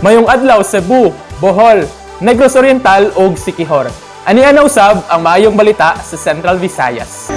Mayong adlaw, Cebu, Bohol, Negros Oriental ug Siquijor. Ania na usab ang maayong balita sa Central Visayas.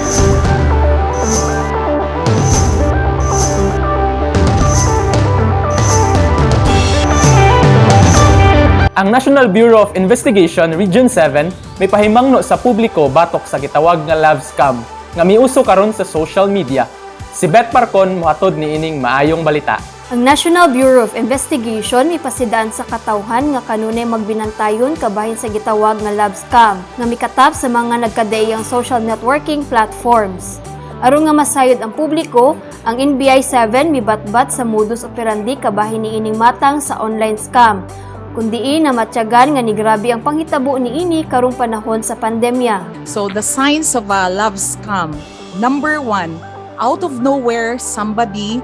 Ang National Bureau of Investigation Region 7 may pahimangno sa publiko batok sa gitawag nga love scam nga miuso karon sa social media. Si Beth Parcon mohatod niining maayong balita. Ang National Bureau of Investigation mipasidaan sa katawhan nga kanunay magbinantayon kabahin sa gitawag nga love scam nga mikatap sa mga nagkadaiyang social networking platforms. Aron nga masayod ang publiko, ang NBI 7 mibatbat sa modus operandi kabahin niining matang sa online scam, kun diin namatyagan nga nigrabe ang panghitabo niini karong panahon sa pandemya. So the signs of a love scam. Number one, out of nowhere, somebody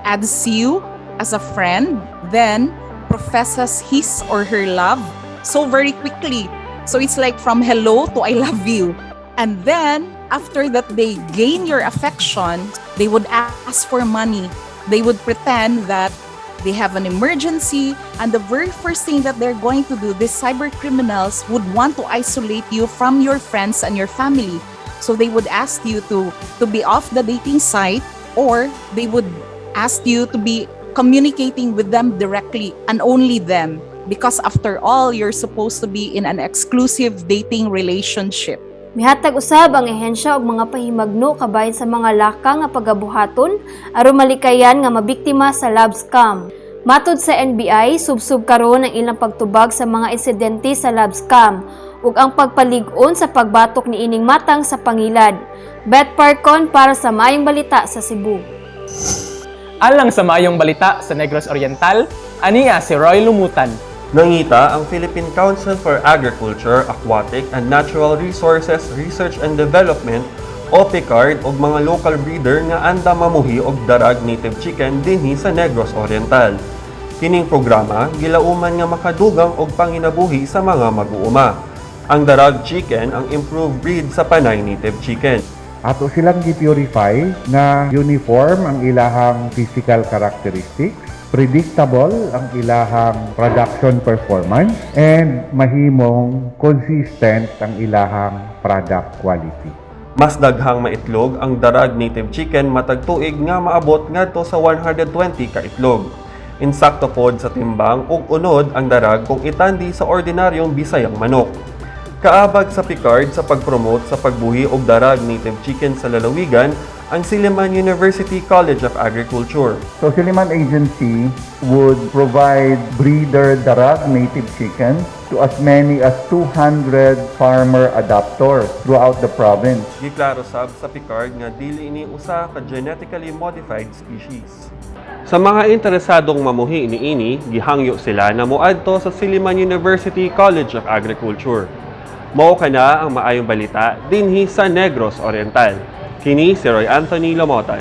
adds you as a friend, then professes his or her love so very quickly. So it's like from hello to I love you. And then after that they gain your affection, they would ask for money. They would pretend that they have an emergency, and the very first thing that they're going to do, these cyber criminals would want to isolate you from your friends and your family. So they would ask you to be off the dating site, or they would ask you to be communicating with them directly and only them, because after all, you're supposed to be in an exclusive dating relationship. Mihatag usab ang ehensya og mga pahimangno kabahin sa mga laka nga pagabuhaton aron malikayan nga mabiktima sa love scam. Matod sa NBI, subsob karon ang ilang pagtubag sa mga insidente sa love scam ug ang pagpalig-on sa pagbatok niining matang sa pangilad. Beth Parcon para sa Maayong Balita sa Cebu. Alang sa maayong balita sa Negros Oriental, ania si Roy Lumutan. Nangita ang Philippine Council for Agriculture, Aquatic and Natural Resources Research and Development o PCAARRD og mga local breeder nga andam mamuhi og darag native chicken dinhi sa Negros Oriental. Kining programa gilauman nga makadugang og panginabuhi sa mga mag-uuma. Ang darag chicken ang improved breed sa Panay native chicken. Ato silang gi-purify nga uniform ang ilahang physical characteristics, predictable ang ilahang production performance, and mahimong consistent ang ilahang product quality. Mas daghang maitlog ang darag native chicken matag tuig nga maabot ngadto sa 120 ka itlog. Insakto pod sa timbang ug unod ang darag kung itandi sa ordinaryong Bisayang manok. Kaabag sa PCAARRD sa pag-promote sa pagbuhi og darag native chicken sa lalawigan ang Silliman University College of Agriculture. So Silliman Agency would provide breeder darag native chicken to as many as 200 farmer adopters throughout the province. Giklaro sab sa PCAARRD nga dili ini usa ka genetically modified species. Sa mga interesadong mamuhi niini, gihangyo sila na moadto sa Silliman University College of Agriculture. Mao kana ang maayong balita dinhi sa Negros Oriental. Kini si Roy Anthony Lomotan.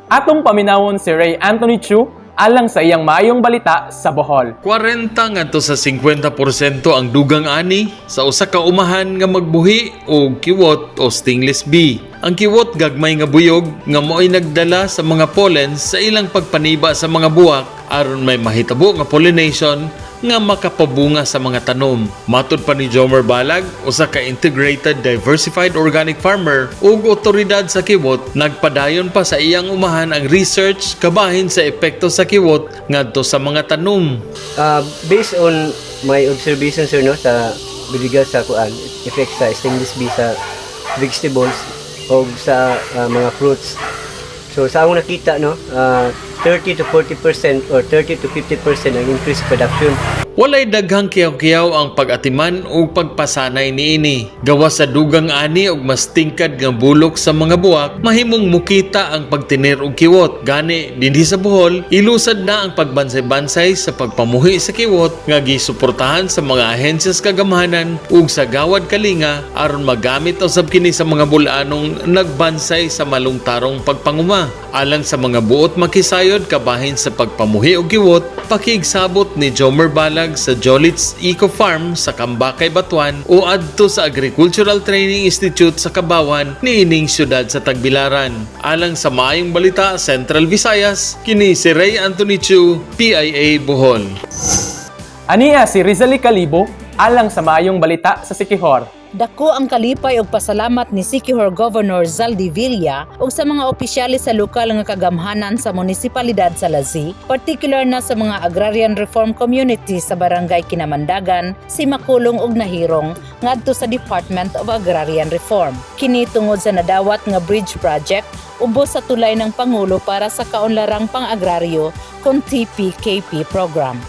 Atong paminawon si Ray Anthony Chu alang sa iyang maayong balita sa Bohol. 40 ngadto sa 50% ang dugang ani sa usa ka umahan nga magbuhi og kiwot o stingless bee. Ang kiwot gagmay nga buyog nga mo'y nagdala sa mga pollen sa ilang pagpaniba sa mga buwak aron may mahitabo nga pollination nga makapabunga sa mga tanom. Matod pa ni Jomer Balag, usa ka integrated diversified organic farmer ug otoridad sa kiwot, nagpadayon pa sa iyang umahan ang research kabahin sa epekto sa kiwot ngadto sa mga tanom. Based on my observation, sir, no, sa biligal sa kuan effect sa stainless bee sa vegetables o sa mga fruits. So sa akong nakita, no, 30 to 40% or 30 to 50% ang increase production. Walay daghang kiyaw-kiyaw ang pag-atiman o pagpasanay niini. Gawas sa dugang ani og mas tingkad nga bulok sa mga buwak, mahimong mukita ang pagtinir og kiwot. Gani dinhi sa Bohol, ilusad na ang pagbansay-bansay sa pagpamuhi sa kiwot nga gisuportahan sa mga ahensyas kagamhanan ug sa Gawad Kalinga aron magamit usab kini sa mga bul-anong nagbansay sa malungtarong pagpanguma. Alang sa mga buot makisayod kabahin sa pagpamuhi og kiwot, pakiigsabot ni Jomer Balag sa Jolits Eco Farm sa Kambakay, Batuan o adto sa Agricultural Training Institute sa Kabawan niining siyudad sa Tagbilaran. Alang sa Maayong Balita, Central Visayas, kini si Ray Anthony Chu, PIA Bohol. Ania si Rizali Calibo alang sa Maayong Balita sa Siquijor. Dako ang kalipay og pasalamat ni Siquijor Governor Zaldy Villa ug sa mga opisyales sa lokal nga kagamhanan sa munisipalidad sa Lazi, partikular na sa mga agrarian reform community sa Barangay Kinamandagan, Simakulong ug Nahirong ngadto sa Department of Agrarian Reform. Kini tungod sa nadawat nga bridge project ubos sa tulay ng Pangulo para sa kaunlarang pang-agraryo kon TPKP program.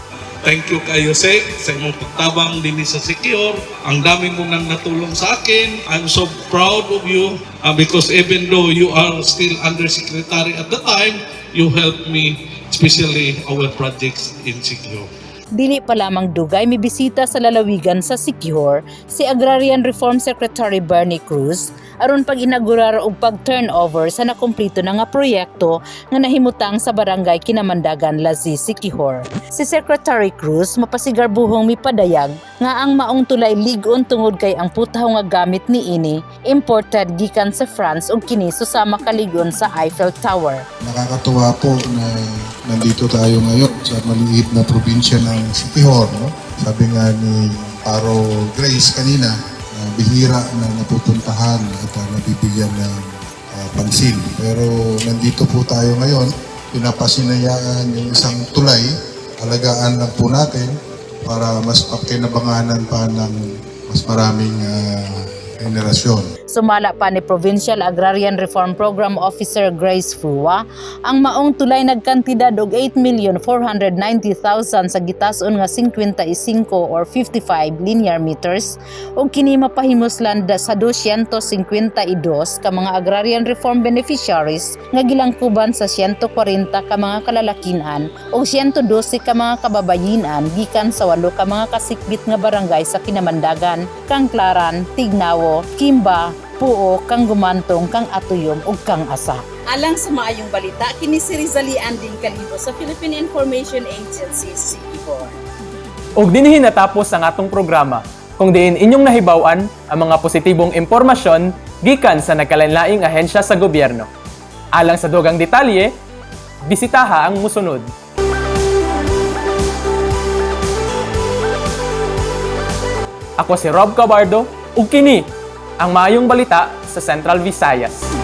Thank you kaayo, Sek, sa imong pagtabang dinhi sa Siquijor. Ang dami mo nang natulong sa akin. I'm so proud of you because even though you are still undersecretary at the time, you helped me, especially our projects in Siquijor. Dili pa lamang dugay mibisita sa lalawigan sa Siquijor si Agrarian Reform Secretary Bernie Cruz aron pag-inaugurar og pag-turnover sa nakumplito na nga proyekto nga nahimutang sa Barangay Kinamandagan, Lazi, Siquijor. Si Secretary Cruz mapasigarbuhong mipadayag nga ang maong tulay lig-on tungod kay ang putaho nga gamit niini imported gikan sa France ug kini susama kalig-on sa Eiffel Tower. Nakakatuwa po na nandito tayo ngayon sa maliit na probinsya ng Siquijor. No? Sabi nga ni Paro Grace kanina, na bihira na napupuntahan at nabibigyan ng pansin. Pero nandito po tayo ngayon, pinapasinayaan yung isang tulay, alagaan lang po natin para mas pakinabanganan pa ng mas maraming henerasyon. Sumala pa ni Provincial Agrarian Reform Program Officer Grace Fua, ang maong tulay nagkantidad og 8,490,000 sa gitason nga 55 or 55 linear meters ug kini mapahimuslan sa 252 ka mga agrarian reform beneficiaries nga gilangkuban sa 140 ka mga kalalakinan ug 112 ka mga kababayinan gikan sa 8 ka mga kasikbit nga barangay sa Kinamandagan, Kangklaran, Tignawo, Kimba, Puo, Kang Gumantong, Kang Atuyom ug Kang Asa. Alang sa Maayong Balita, kini si Rizali Anding Calibo sa Philippine Information Agency, Siquijor. Ug dinhi natapos ang atong programa. Kung diin inyong nahibaw-an ang mga positibong impormasyon gikan sa nagkalainlaing ahensya sa gobyerno. Alang sa dugang detalye, bisitaha ang musunod. Ako si Rob Cabardo ug kini ang Maayong Balita sa Central Visayas.